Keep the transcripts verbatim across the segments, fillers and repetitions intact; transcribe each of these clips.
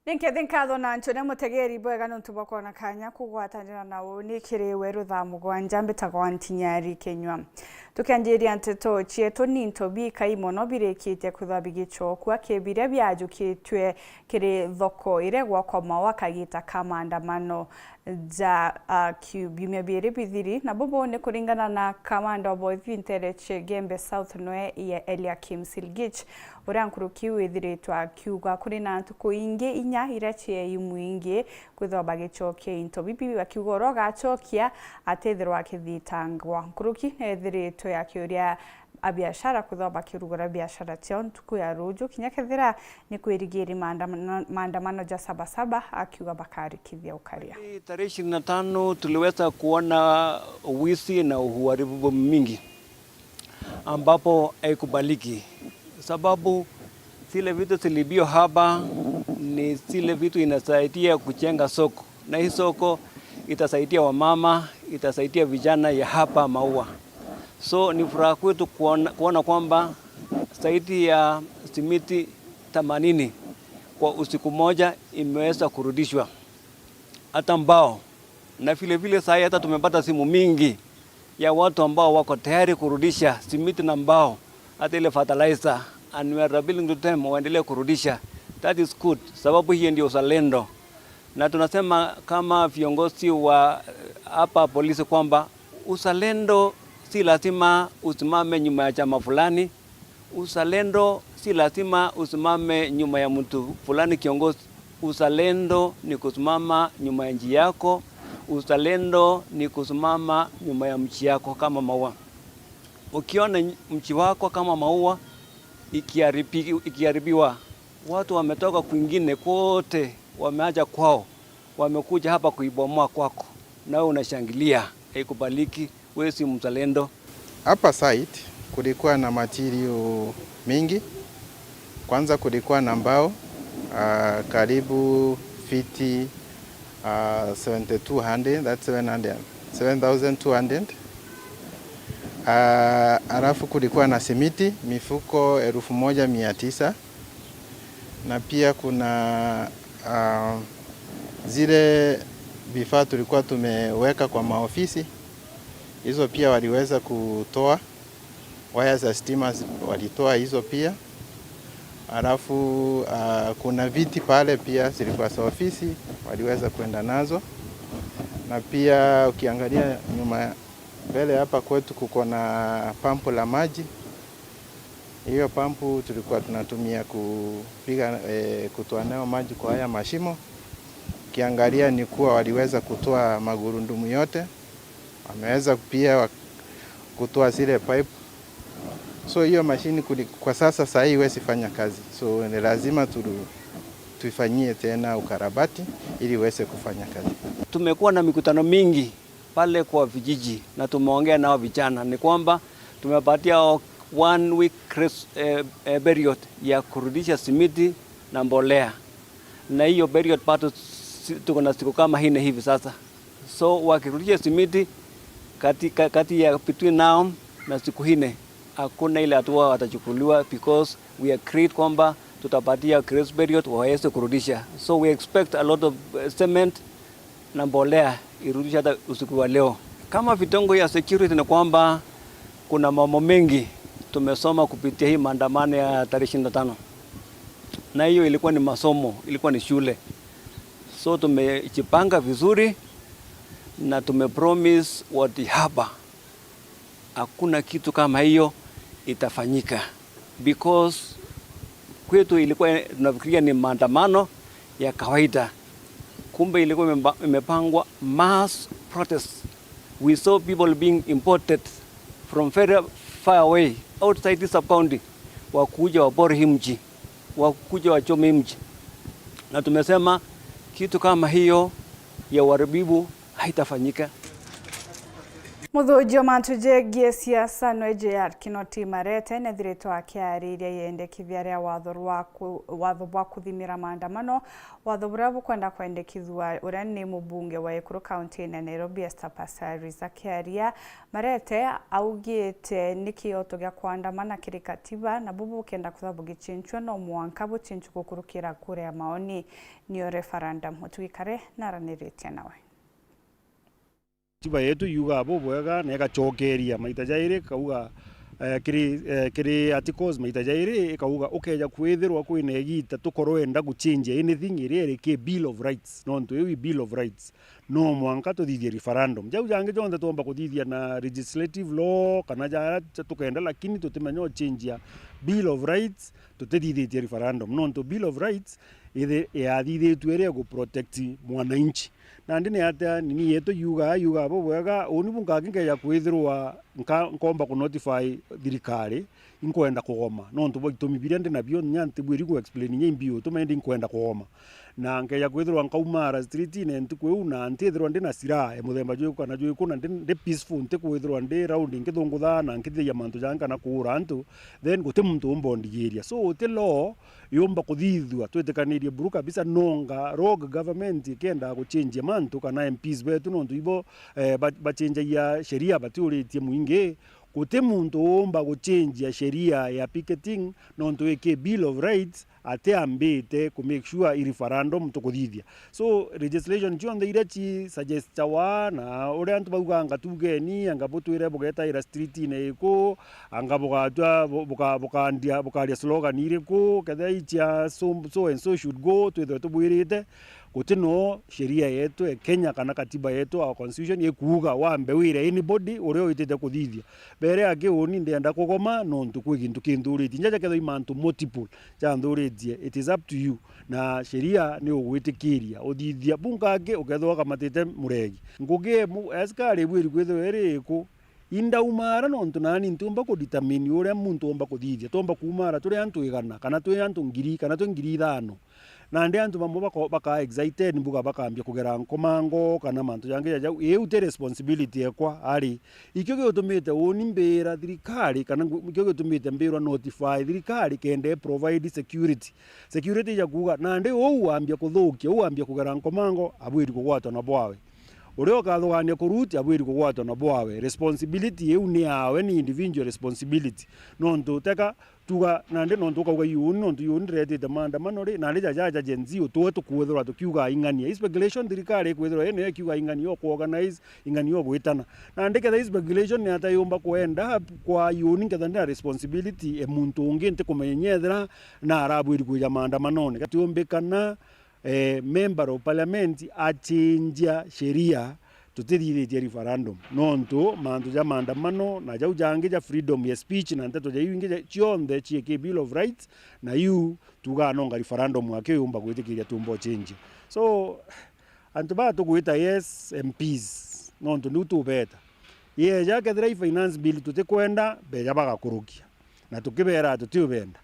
Ninkethi nkatho na nchone mutegeri bwega nontu bwa kwona kanya kugwatanira na uni kiri weru thaa mugwanja. Mbitagwa Ntinyari Kinyua. Tukianjiria nteto cietu, ni into bikai mono birikitie kwithwa bigicokua ki biria biajukitue kiri thoko iria igwakwa maua kagita ka maandamano ja, a, kiu-, biumia biiri bithiri, na bubu ni kuringana na kamanda wa borithi ntere cia Igembe South, nwe Eliakim Silgich, uria nkuruki withiritwe akiuga kuri na ntuku ingi inya iria ciei mwingi kwithwa bagicokia into bibi, akiuga uria ugacokia atithirwa akithitangwa. Nkuruki neethiritwe akiuria abiashara kwithwa bakirugura biashara ciao ntuku ya ruju, kinya kethira ni kwirigiri maandamano, maandamano ja Sabasaba, akiuga bakarikithia ukaria. Tarehe ishirini na tano tuliweza kuona wizi na uharibifu mingi ambapo haikubaliki, sababu zile vitu zilibiwa hapa ni zile vitu inasaidia kujenga soko, na hii soko itasaidia wamama, itasaidia vijana ya hapa Maua. So ni furaha kwetu kuona, kuona kwamba zaidi ya simiti themanini kwa usiku moja imeweza kurudishwa, hata mbao. Na vile vile saa hii hata tumepata simu mingi ya watu ambao wako tayari kurudisha simiti na mbao, hata ile fertilizer, and we are appealing to them waendelee kurudisha. That is good, sababu hiyo ndio uzalendo. Na tunasema kama viongozi wa, eh, hapa polisi kwamba uzalendo si lazima usimame nyuma ya chama fulani. Uzalendo si lazima usimame nyuma ya mtu fulani kiongozi. Uzalendo ni kusimama nyuma ya nchi yako. Uzalendo ni kusimama nyuma ya mji yako kama Maua. Ukiona mji wako kama Maua ikiharibi-, ikiharibiwa, watu wametoka kwingine kwote, wameacha kwao, wamekuja hapa kuibomoa kwako, na wewe unashangilia, haikubaliki, wewe si mzalendo. Hapa site kulikuwa na material mingi. Kwanza kulikuwa na mbao, ah, karibu fiti, ah, seventy-two hundred, that's seven hundred, seven thousand two hundred. Ah, alafu kulikuwa na simiti, mifuko elfu moja mia tisa. Na pia kuna, ah, zile vifaa tulikuwa tumeweka kwa maofisi, hizo pia waliweza kutoa. Waya za stima zi-, walitoa hizo pia. Alafu, ah, kuna viti pale pia zilikuwa za ofisi, waliweza kwenda nazo. Na pia ukiangalia nyuma, mbele hapa kwetu kuko na pampu la maji. Hiyo pampu tulikuwa tunatumia kupiga, eh, kutoa nayo maji kwa haya mashimo. Ukiangalia ni kuwa waliweza kutoa magurudumu yote, wameweza pia wa-, kutoa zile pipe. So hiyo mashini kuli-, kwa sasa saa hii iwezi fanya kazi. So ni lazima tu-, tuifanyie tena ukarabati ili iweze kufanya kazi. Tumekuwa na mikutano mingi pale kwa vijiji na tumeongea nao vijana, ni kwamba tumepatia o-, one week grace, eh, eh, period ya kurudisha simiti na mbolea, na hiyo period bado si-, tuko na siku kama nne hivi sasa. So wakirudisha simiti kati, ka-, kati ya between now na siku nne, hakuna ile hatua watachukuliwa because we agreed kwamba tutapatia grace period waweze kurudisha. So we expect a lot of, eh, cement na mbolea irudishwe hata usiku wa leo. Kama vitengo ya security ni kwamba kuna mambo mengi tumesoma kupitia hii maandamano ya tarehe ishirini na tano. Na hiyo ilikuwa ni masomo, ilikuwa ni shule. So tumejipanga vizuri na tumepromise watu hapa hakuna kitu kama hiyo itafanyika, because kwetu ilikuwa tunafikiria ni maandamano ya kawaida, kumbe ilikuwa imeba-, imepangwa mass protest. We saw people being imported from very far away outside this sub-county, wakuja wabore hii mji, wakuja wachome hii mji, na tumesema kitu kama hiyo ya uharibifu haitafanyika. Muthunji wa mantu jegie siasa nwe J R Kinoti Marete nethiritwe akiariria iendekithia ria watho rwa ku-, watho bwa kuthimira maandamano, watho buria bukwenda kwendekithua uria ni mubunge wa ikuru kaunti-ini ya Nairobi, Esther Passaris. Akiaria, Marete augite ni kioto gia kuandamana kiri katiba, na bubu bukenda kwithirwa bugicinchua no mwanka bucinchue gukurukira kura ya maoni, niyo referendum. Utwikare naraniritie nawe. Katiba yetu yugaa bubwega na igacokeria maita jairi, ikauga, eh, kiri, eh, kiri articles maita jairi, ikauga ukeja kwithirwa kwina igita tukorwenda guchange anything iria iri ki Bill of Rights, nontu iu i Bill of Rights, no mwanka tuthithie referendum. Jau jangi jonthe twomba kuthithia na legislative law kana jaria tukenda, lakini tutimenya uchange Bill of Rights tutithithitie referendum, nontu Bill of Rights ithi yathithitue iri ya gu protect mwananchi. Nandi ni atia nini yetu yugaa, yugaa bubwega, uni bu nkaki nkeja kwithirwa nka-, nkomba ku notify thirikari, inkwenda kugoma, nontu bwa itumi biria ndi nabio, nya ntibwiri ku explain nya imbi utuma, indi inkwenda kugoma. Na nkeja kwithirwa nkaumara street-ine ntuku iu, na ntithirwa ndi na silaha ya muthemba jwiku kana jwiku, na ndi, ndi peaceful, ntikwithirwa ndi round nkithungutha na nkithithia mantu jangi kana kuura antu, then guti muntu umba undigiria. So, uti law yumba kuthithua twitikanirie buru kabisa, nonga rogue government ikienda guchange mantu kana M Ps betu, nontu ibo, eh, ba-, bachanjagia sheria batiuritie mwingi. Guti muntu uumba guchanjia sheria ya picketing, nontu iki Bill of Rights atiambite ku make sure i referendum tukuthithia. So, legislation cionthe iria ci suggestawa na uria antu bauga, anga tugeni, anga butwire bugetaira street-ine iku, anga bugatua bu-, buka-, bukandia, bukaria slogan iriku, kethira i cia so, so and so should go, twithirwe tubwirite, guti no sheria yetu ya Kenya kana katiba yetu, our constitution, ikuuga wambe wire anybody uria witite kuthithia. Mbere ya kiu ni ndienda kugoma nontu kwi gintu kinthuritie. Njaja kethira i mantu multiple janthuritie, it is up to you. Na sheria ni ugwitikiria uthithia bu nkaki ukethirwa ukamatite muregi. Ngugi ya mu-, askari ibwiri kwithirwa iri iku? Indaumara nontu nani ntiumba ku determine uria muntu umba kuthithia. Twomba kuumara turi antu igana, kana twi antu ngiri, kana twi ngiri ithano. Nandi antu bamwe bako-, bakaa excited, mbuga bakambia kugera nkomango kana mantu jangi ja jau. Iu ti responsibility ekwa ari. Ikio giutumite uni mbira thirikari, kana ngu-, ikio giutumite mbirwa notify thirikari kenda i provide security. Security ya kuuga, nandi uu wambia kuthukia, uu wambia kugera nkomango, abwiri kugwatwa na bwawe. Uria ukathugania kuruti, abwiri kugwatwa na bwawe. Responsibility iu ni yawe, ni individual responsibility. Nontu teka tuga, nandi nontu ukauga iuni, nontu iuni ndiretite maandamano ri, nandi jaja ja Gen Z utue tukwithirwa tukiuga ing'ania. I speculation thirikari ikwithirwa ino ikiuga ing'ania o kuorganize, ing'ania o gwitana. Nandi ketha i speculation ni ata yumba ku end up kwa iuni nketha ndina responsibility e muntu ungi ntikumenya nyethira na arabwiri kwija maandamanone. Gatiumbikana, eh, member of parliament achinjia sheria tutithithitie referendum, nontu mantu ja maandamano na jau jangi ja freedom ya speech na nteto ja iu ingi ja, cionthe ciiki Bill of Rights, na iu tugaa nonga referendum aki yumba gwitikiria tumba uchinjia. So, antu baa tugwita yes M Ps, nontu niu tubeta. Yeja kethira i finance bill tutikwenda, beja bagakurukia. Na tukibera tutiubenda.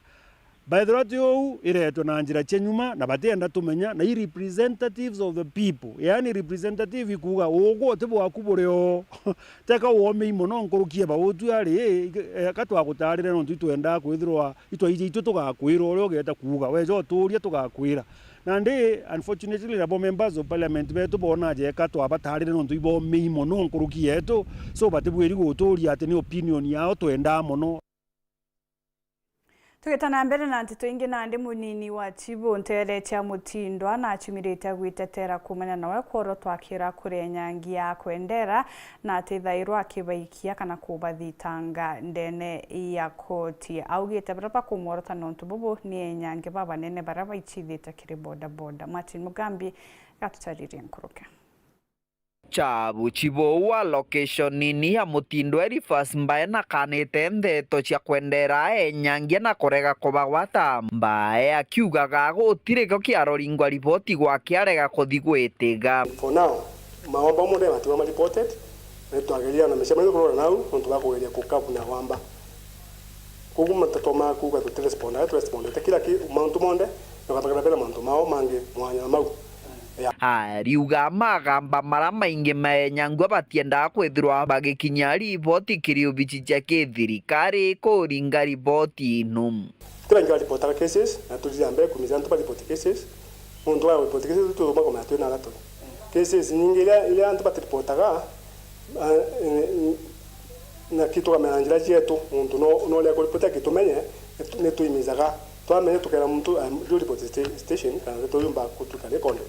Baithirwa ti uu, iretwe na njira cia nyuma, na batienda tumenya, na i representatives of the people. Yaani representative ikuuga, uugwe uti bwaku buri o. Teka womei mono nkuruki eba utu ari, eka twagutarire nontu itwendaa kwithirwa itwaiji itu tugakwira uria ugeeta kuuga. Weja utuuria tugakwira. Nandi, unfortunately, nabo members of parliament betu boona jeka twabatarire nontu ibomei mono nkuruki yetu, so batibwiri gutuuria ati ni opinion yao twendaa mono. Tugita na mbere na nteto ingi, nandi munini wa Chibu nteere cia Mutindwa nacimirite gwitetera kuumania nawe kworotwa akira kuri enyangi ya kwendera na atithairwa akibaikia kana kubathitanga ndene ya koti. Augite baria bakumworota nontu bubu ni enyangi babanene baria baichithite kiri bodaboda. Martin Mugambi gatutaririe nkuruki. Chabu Chibu wa location-ini ya Mutindwa Elifas Mbae nakanite ndeto cia kwendera enyangia na kurega kubagwata. Mbae akiugaga gutiri kio kiaroringwa riboti gwake arega kuthi gwitiga. For now, maomba monthe matiwa ma reported, na twageria na micemanio kurora nau, nontu bwa kugeria kukabuna wamba. Koguo matatomaa kuuga tuti respondaga, tu respondete kila ki-, mauntu monthe, na ugathagana bena mauntu mao mangi mwanya na mau. Ariuga magamba mara maingi maenyangua batiendaa kwithirwa bagikinyia riboti kiri obici cia kithirikari kuringa riboti ino. Ti baingi baripotaga cases, na turi a mbere kumiza antu baripoti cases. Muntu wa ripoti cases tuthuma kumenya twina agatoni. Cases nyingi iria, iria antu batiripotaga, ah, eh, na ki tukamenya na njira cietu, muntu no, no uria kuripoti akitumenye, nitu-, nituimizaga. Twamenya tukera muntu, ah, riu report sta-, station, kana turiumba gutuika recorded.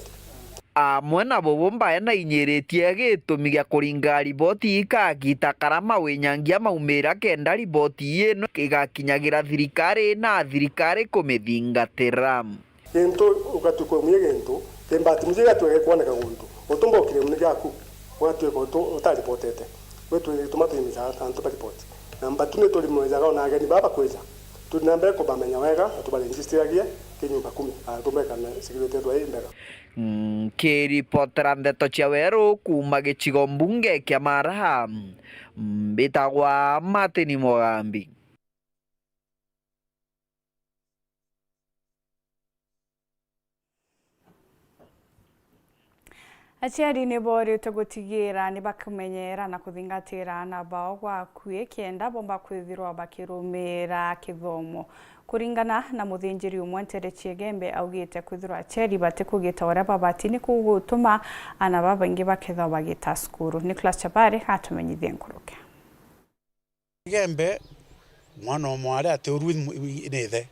Amwe na bubu mbae na inyiritie gitumi gia kuringa riboti ikagita karama winyangia maumira kenda riboti ino igakinyagira thirikari na thirikari kumithingatira. Gintu ugatukwa mwiye gintu, kimbati mwiye gatuege kwoneka guntu. Utumba ukire muni gaku, ugatuika utu-, utaripotete. Gwe tugituma twimiza antu ba ripoti. Na mbatu ni turimezaga ona ageni baba kwija. Turi na mbere kubamenya wega, na tubaregistiragie ki nyumba kumi. Atumba kana security yetu i mbega. Nkiripotera ndeto cia weru kuuma gicigo mbunge kia Mara, mbitagwa Martin Mugambi. Aciari ni boritwe gutigira ni bakumenyera na kuthingatira aana bao gwa akui kenda bomba kwithirwa bakirumira kithomo. Kuringana na muthinjiri umwe, Nterechi Igembe augite kwithirwa aciari batikugita uria babati ni kugutuma aana babaingi bakethwa bagita cukuru. Nicholas Chabari atumenyithie nkuruki. Igembe, mwana o mwari atiurua ni ithe.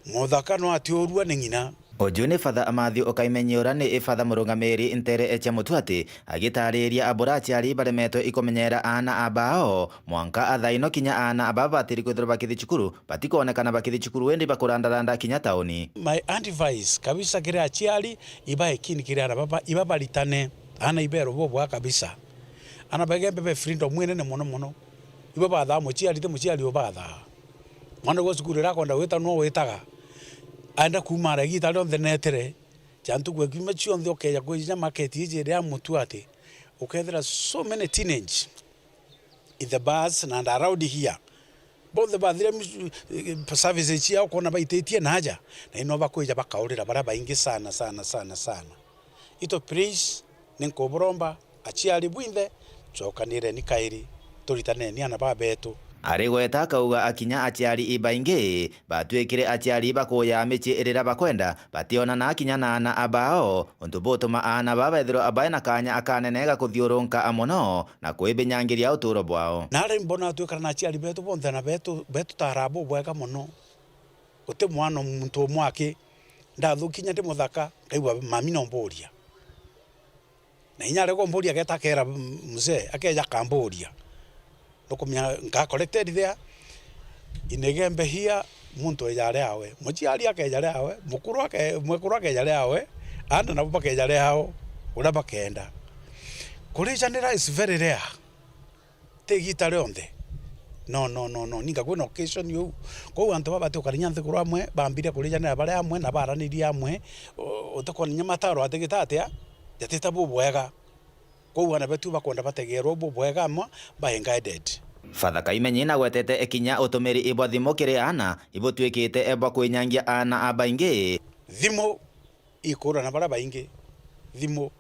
Muthaka no atiurua ni ng'ina. Uju ni Father Matthew Ukaimenyi uria ni Father murungamiri ntere cia Mutuati, agitariria abura aciari baremetwe ikumenyera aana abao, mwanka athaino kinya aana ababa batiri kwithirwa bakithi cukuru, batikwonekana bakithi cukuru, indi bakurandaranda kinya tauni. My advice kabisa kiri aciari, ibae kini kiri aana baba, ibabaritane. Aana iberwe bubwa kabisa. Aana ba Igembe be freedom inene mono mono. Ibo bathaa muciari, ti muciari ubathaa. Mwana gwa cukuru riria akwenda gwita, no witaga. Aenda kuuma aria igiita rionthe netere. Ja ntuku ya kiumia cionthe ukeja kwija market iji iria Mutuati, ukethira so many teenage in the bus and around here. Bonthe bathire mis-, eh, services ciao, ukona baititie na aja, na ino bakwija bakaurira baria baingi sana, sana, sana, sana. Ito please, ni nkuburomba, aciari bwinthe, cokanireni kairi, turitaneni aana ba betu. Ari gweta akauga akinya aciari ibaingi batwikire aciari bakuya micii riria bakwenda, bationana kinya na aana abao, untu butuma aana baba bethirwa baina kanya akanene ga kuthiurunka mono na kwibinyangiria uturo bwao. Nari mbona twikara na aciari betu bonthe na betu, betutaraa bubwega mono. Guti mwana muntu umwe aki, ndathukinya ndi muthaka, ngaigua mami no mburia. Na inya aria gumburia ageta akera mzee, akeja akamburia. Nukumenya nka collected there in Igembe here, muntu eja ari awe. Muciari akeja ari awe, mukuru ake-, mwekuru akeja ari awe, aana nabo bakeja ari ao, uria bakenda. Kurijanira is very rare. Ti igita rionthe. No, no, no, no. Ninga kwina occasion iu. Kwou antu baba bati ukarinya nthiguru amwe, bambire kurijanira bari amwe na baranirie amwe, u-, utikwona inya mataro atigita atia, jatite bubwega. Kwou aana betu bakwenda bategerwe bubwega amwe, bae guided. Father Kaimenyi nagwetete kinya utumiri bwa thimu kiri aana, ibutwikite bwa kwinyangia aana abaingi. Thimu ikurana baria baingi thimu.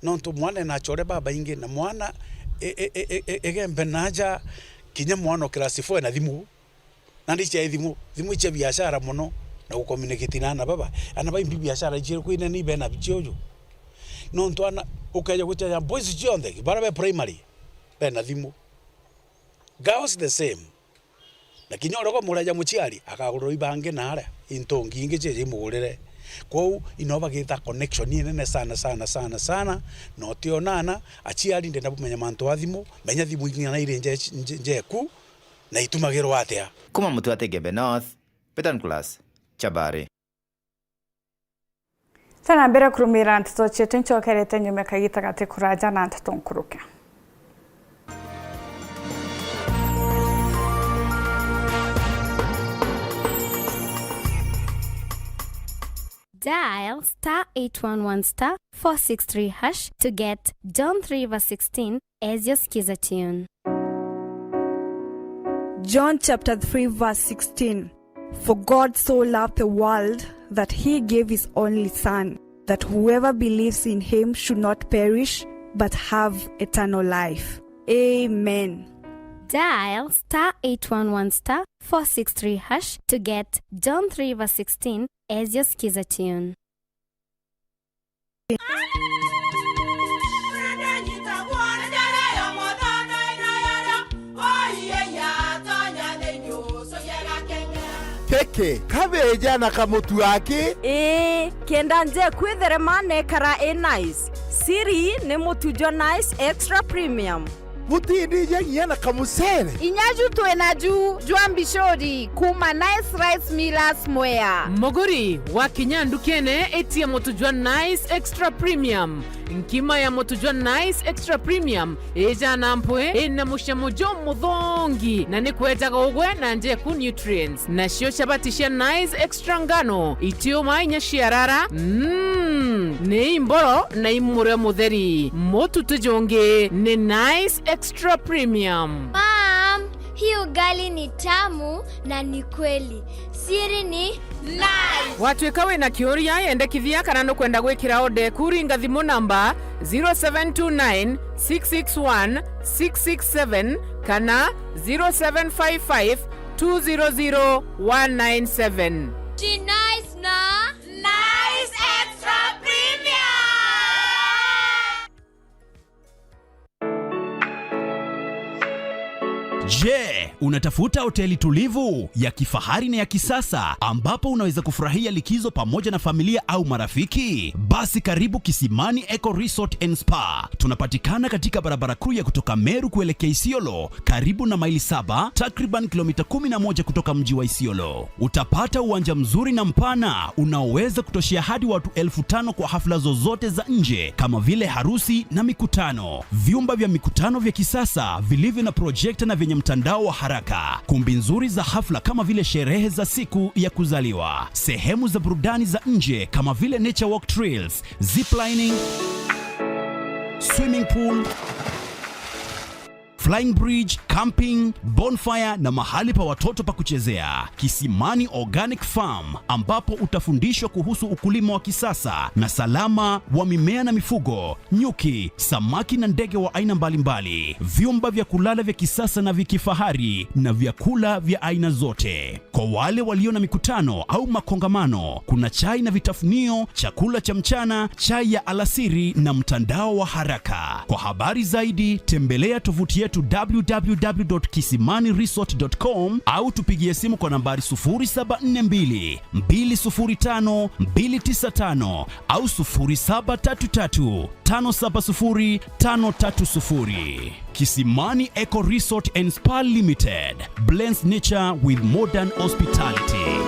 Nontu mwana ena achore babaingi, na mwana e-, e-, e-, e-, e-, Igembe naja, kinya mwana o class four ena thimu. Nandi cia thimu, thimu icia biashara mono, na gucommunicate na ana baba. Ana baimbi biashara icio kwina ni bena bicio uju. Nontu ana, ukeja guchaja boys cionthe, baria be primary, bena thimu. Girls the same. Na kinya uria gwa muraja muciari, akagurira ibangi na aria, into ngingi cie imugurire. Kwou, ino bagita connection inene sana, sana, sana, sana, na utionana, aciari ndenda bumenya mantu a thimu, menya thimu ing'ana iri nje-, nje-, njeku, na itumagirwa atia. Kuma Mutuati Igembe North, Peter Nicholas, Chabari. Tana mbere kurumira nteto cietu, ncokerete nyuma kagita gati kuraja na nteto nkuruke. Dial star eight one one star four six three hash to get John three verse sixteen as your skiza tune. John chapter three verse sixteen. For God so loved the world that he gave his only Son, that whoever believes in him should not perish but have eternal life. Amen. Dial star eight one one star four six three hash to get John three verse sixteen as your skiza tune. Keke, kabeja na kamutu aki. Ii, kenda nje kwitherema nekara i nice. Siri ni mutu jwa Nice Extra Premium. Butindija nginya na kamucere. Inya ju twi naju jwa mbicuri kuma Nice Rice Millers Mwea. Muguri, wakinya ndukene, itia mutu jwa Nice Extra Premium. Nkima ya mutu jwa Nice Extra Premium ijana mpwi, ina mucamo jumuthongi, na ni kwejaga ugwe na njeku nutrients. Nacio chabati cia Nice Extra ngano, itiuma inya ciarara. Mm, ni imboro na imurio mutheri. Mutu ti jungi, ni Nice Extra Premium. Mom, hii ugali ni tamu na ni kweli. Siri ni Nice. Watuika wina kiuria, yendekithia kana nukwenda gwikira order eku, ringa thimu namba zero seven two nine six six one six six seven kana zero seven five five two zero zero one nine seven. Ti Nice na Nice Extra Premium. Je, unatafuta hoteli tulivu, ya kifahari na ya kisasa ambapo unaweza kufurahia likizo pamoja na familia au marafiki? Basi karibu Kisimani Eco Resort and Spa. Tunapatikana katika barabara kuu ya kutoka Meru kuelekea Isiolo, karibu na Maili Saba, takriban kilomita kumi na moja kutoka mji wa Isiolo. Utapata uwanja mzuri na mpana unaoweza kutoshea hadi watu elfu tano kwa hafla zozote za nje kama vile harusi na mikutano. Vyumba vya mikutano vya kisasa vilivyo na projekta na vyenye mtandao wa haraka. Kumbi nzuri za hafla kama vile sherehe za siku ya kuzaliwa. Sehemu za burudani za nje kama vile nature walk trails, ziplining, swimming pool, flying bridge, camping, bonfire na mahali pa watoto pa kuchezea. Kisimani Organic Farm, ambapo utafundishwa kuhusu ukulima wa kisasa na salama wa mimea na mifugo, nyuki, samaki na ndege wa aina mbalimbali, vyumba vya kulala vya kisasa na vya kifahari na vyakula vya aina zote. Kwa wale walio na mikutano au makongamano, kuna chai na vitafunio, chakula cha mchana, chai ya alasiri na mtandao wa haraka. Kwa habari zaidi, tembelea tovuti yetu w w w dot kisimani resort dot com au tupigie simu kwa nambari sufuri saba nne mbili, mbili sufuri tano, mbili tisa tano au sufuri saba tatu tatu, tano saba sufuri, tano tatu sufuri. Kisimani Eco Resort and Spa Limited blends nature with modern hospitality.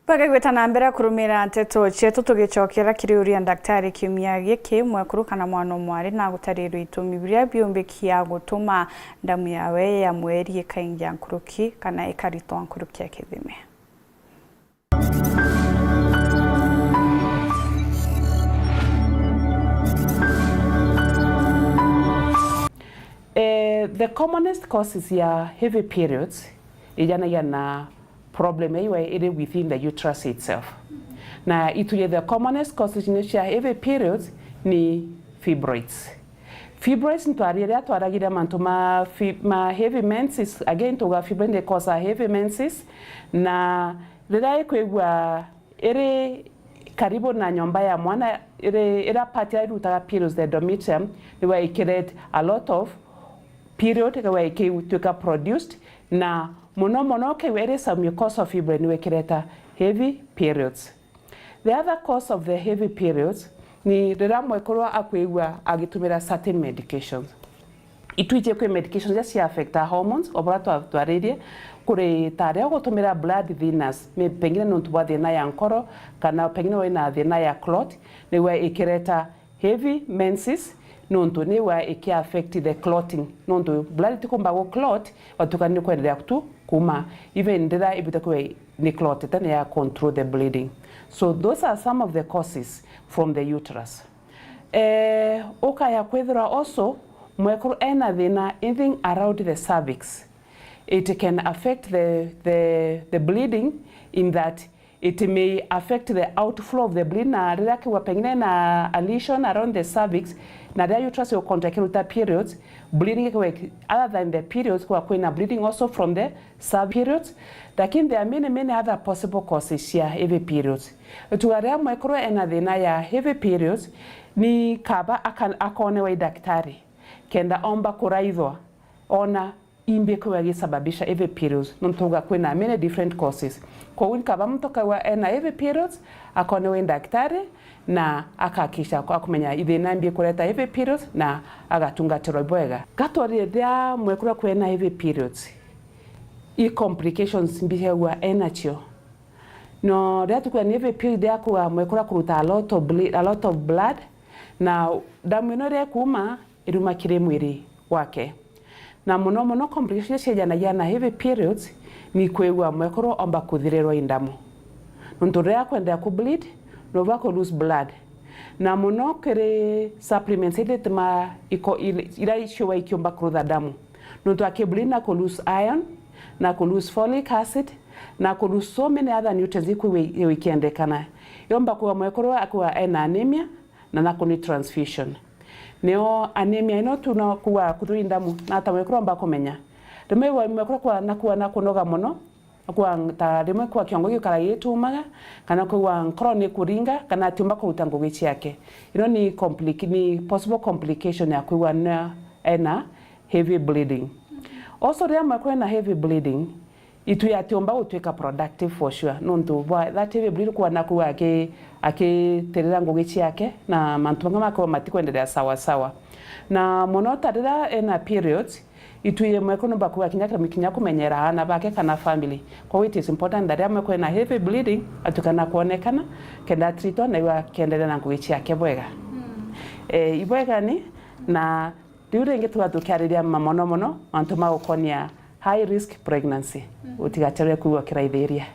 Bagagwita na mbere kurumira nteto cietu, tugicokera kiri uria ndaktari kiumia giki, mwekuru kana mwana o mwari na gutarirwa itumi biria biumbikia gutuma ndamu yawe ya mweri ikaingia nkuruki kana ikaritwa nkuruki ya kithimi. Eh, the commonest causes ya heavy periods ijanagia na problem iwe iri within the uterus itself. Na ituje the commonest causes ni cia heavy periods ni fibroids. Fibroids ntwari riria twaragire mantu ma fi-, ma heavy menses, again tuga fibroid ni cause a heavy menses, na riria ikwigua iri karibu na nyomba ya mwana, iri, ira part iria irutaga periods, the endometrium, niwe ikireta a lot of period, niwe ikituika produced, na muno muno kiu iri submucosal fibroid niwe ikireta heavy periods. The other cause of the heavy periods ni riria mwekuru akwigua agitumira certain medications. Itwiji kwi medications iria cia affect hormones, o buria twa-, twaririe, kuri ta riria ugutumira blood thinners, may-, pengine nontu bwa thina ya nkoro, kana pengine wina thina ya clot, niwe ikireta heavy menses, nontu ni wa iki affect the clotting, nontu blood tikumba gu clot, watuka ni kwendelea tu kuma, even ndira ibita kwe ni clot, tani ya control the bleeding. So those are some of the causes from the uterus. Eh, ukaya kwithirwa also mwekuru ena thina anything around the cervix, it can affect the, the, the bleeding in that it may affect the outflow of the bleed, na riria kiwa pengine na a lesion around the cervix, na riria uterus ukontra kiruta periods, bleeding kiwa other than the periods, kwa kwina bleeding also from the sub periods, lakini there are many, many other possible causes cia heavy periods. Tuga riria mwekuru ena thina ya heavy periods, ni kaba aka-, akonewa i daktari kenda omba kuraithwa ona imbi kwigua gisababisha heavy periods, nontu tuga kwina many different causes. Koguo ni kaba muntu akagua ena heavy periods, akonewa i daktari na akakisha akumenya ithina imbi kureta heavy periods na agatungatirwa bwega. Gatwarire riria mwekuru kwina heavy periods, i complications mbi ciagua enacio. No riria tukwigua ni heavy period, riria kwigua mwekuru kuruta a lot of ble-, a lot of blood, na damu ino riria ikuuma, iruma kiri mwiri wake. Na mono mono complications iria ciejanagia na heavy periods ni kwigua mwekuru omba kuthirirwa i damu. Nontu riria kwendea ku bleed, no ba ku lose blood. Na mono kiri supplements iria ituma iko-, il-, iria ciuga ikiumba kurutha damu. Nontu aki bleed na ku lose iron, na ku lose folic acid, na ku lose so many other nutrients ikwigua i-, ikiendekana. Yomba kuga mwekuru akuga ena anemia, na nako ni transfusion. Nio anemia ino tu no kuga kuthirwa i damu, na ata mwekuru omba kumenya. Rimwe igua mwekuru kwa na kuga na kunoga mono, kwa ta rimwe kwa kiongo gikara gitumaga, kana kwigua nkoro ni kuringa, kana atiumba kuruta ngugi ciake. Ino ni compli-, ni possible complication ya kwigua na ena heavy bleeding. Also, riria mwekuru ena heavy bleeding, itwi atiumba gutwika productive for sure, nontu bwa that heavy bleed kwa na kwigua aki-, akitirira ngugi ciake, na mantu mang'e makorwa matikwenderea sawa sawa. Na mono ta riria ena periods, itwi mwekuru nomba kwigua kinya, kinya kumenyera aana bake kana family. Koguo it is important that riria mwekuru ena heavy bleeding, atukana kwonekana, kenda atritwa na igua akienderea na ngugi ciake bwega. Mm. Eh, ibwega ni, na riu ringi tuga tukiariria mamono mono mantu ma gukonia high risk pregnancy. Mm. Utigacherere kwigua kiraithiria.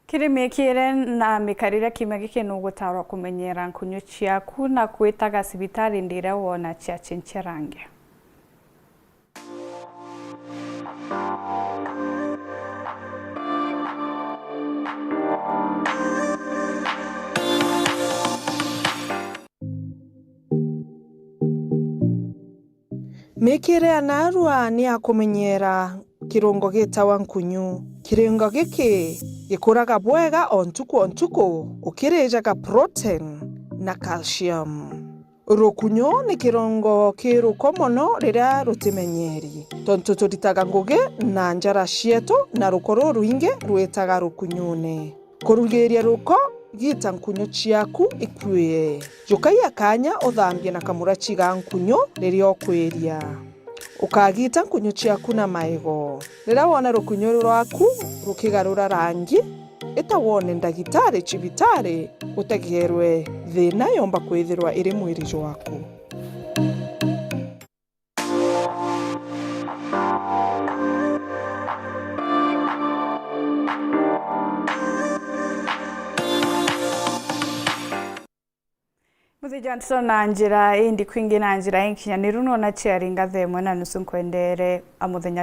Kiri miikire na mikarire, kiumia giki nugutarwa kumenyera nkunyu ciaku na kwitaga cibitari ndiria wona ciachinchia rangi. Miikire ya naarua ni ya kumenyera kirungo gitawa nkunyu. Kirungo giki gikuraga bwega o ntuku o ntuku ukirijaga protein na calcium. Rukunyu ni kirungo ki ruko mono riria rutimenyeri, tontu turitaga ngugi na njara cietu na ruko rurwingi rwitaga rukunyune. Kurugiria ruko, gita nkunyu ciaku ikuie. Jukagia kanya uthambie na kamurachi ga nkunyu riria ukwiria. Ukagita nkunyu ciaku na maigo. Riria wona rukunyu rwaku rukigarura rangi, ita wone ndagitari cibitari utegerwe thina yomba kwithirwa iri mwiri jwaku. Muthiji wa nteto na njira indi kwingi na njira inkinyaniru, nona ciari ngatha imwe na nusu nkwendere a muthenya